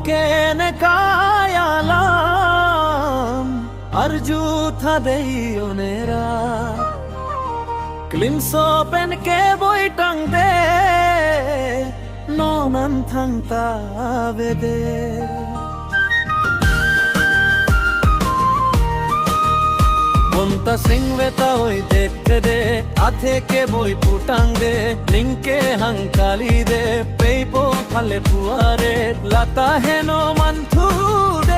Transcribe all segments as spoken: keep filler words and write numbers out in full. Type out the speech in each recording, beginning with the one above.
Kene kai alam arju tha dei onera. Klimso pen keboi tangde, non an thangta avedet. Bonta singve ta oi det tede, athe keboi pu tangde, ning kehang kalidet, pei po phale pu aret, lata heno manthudet,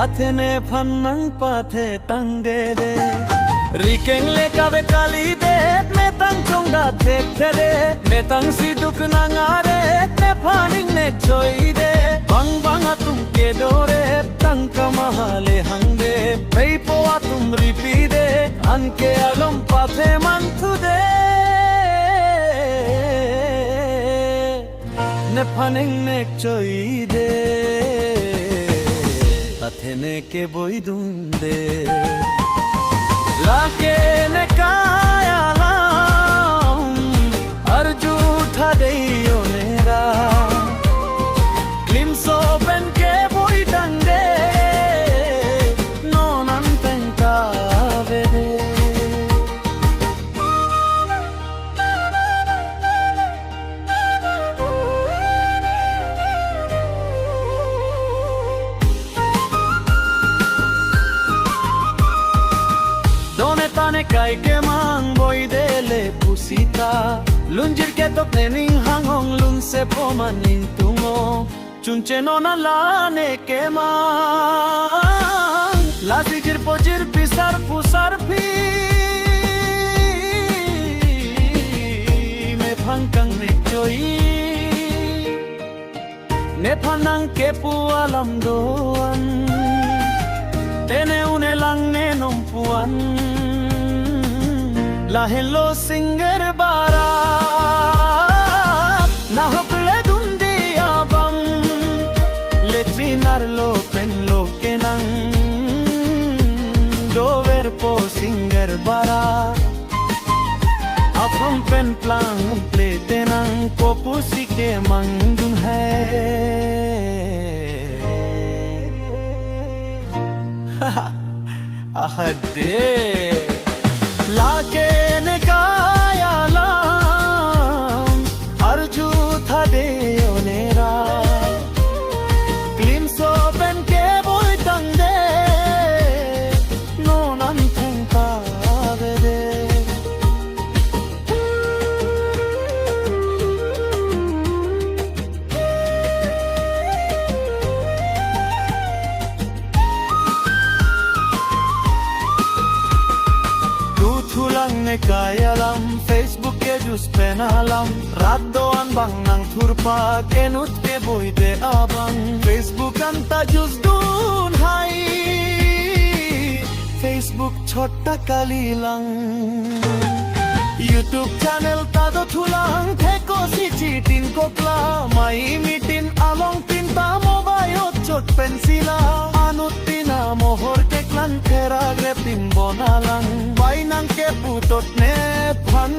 athe nephan nangpathe tangdedet. Rikeng le kave kalidet, metang chongda thekthedet, metang si duk nang aret, nephan ingnek choidet, bang bang atum kedoret, tangka maha le hangdet, pei po atum ripidet, anke along pathe manthudet, nephan ingnek choidet, athe ne keboi dundet. Lake ne kai alam arju tha dei onera. Klimso pen keboi tangde, non an thangta avedet. Done tane kai kemang boidele pusita. Lunjir ketok nening hanghong lunse poman ingtungo. Chunche non ala ne kemang. Lasi jirpo jirpi sarpo sarpi. Mephan kangnek choi. Nephan nangkepu alam do-an. Tene une lang ne nongpu-an. Lahenlo singer bara. Nahok le dunde abang. Latrine arlo pen lo kenang. Doverpo singer bara. Aphong pen plangple tenang kopusi kemang dun hai. Aha de. Lake ne kai alam arju tha dei onera. Klimso pen keboi tangde, non an thangta avedet. Dothulang ne kai alam, Facebook ke juice pen alam. Rat do-an bang nangthurpak, enut keboide abang. Facebook anta juice dun hai. Facebook chot ta kalilang. YouTube channel ta dothulang, thekkosi chitin kokla, mai meeting along tin ta mobile chot pen sila, anut tin amohor keklang, therak rep tin bonalang, bai nangkepu tot nephan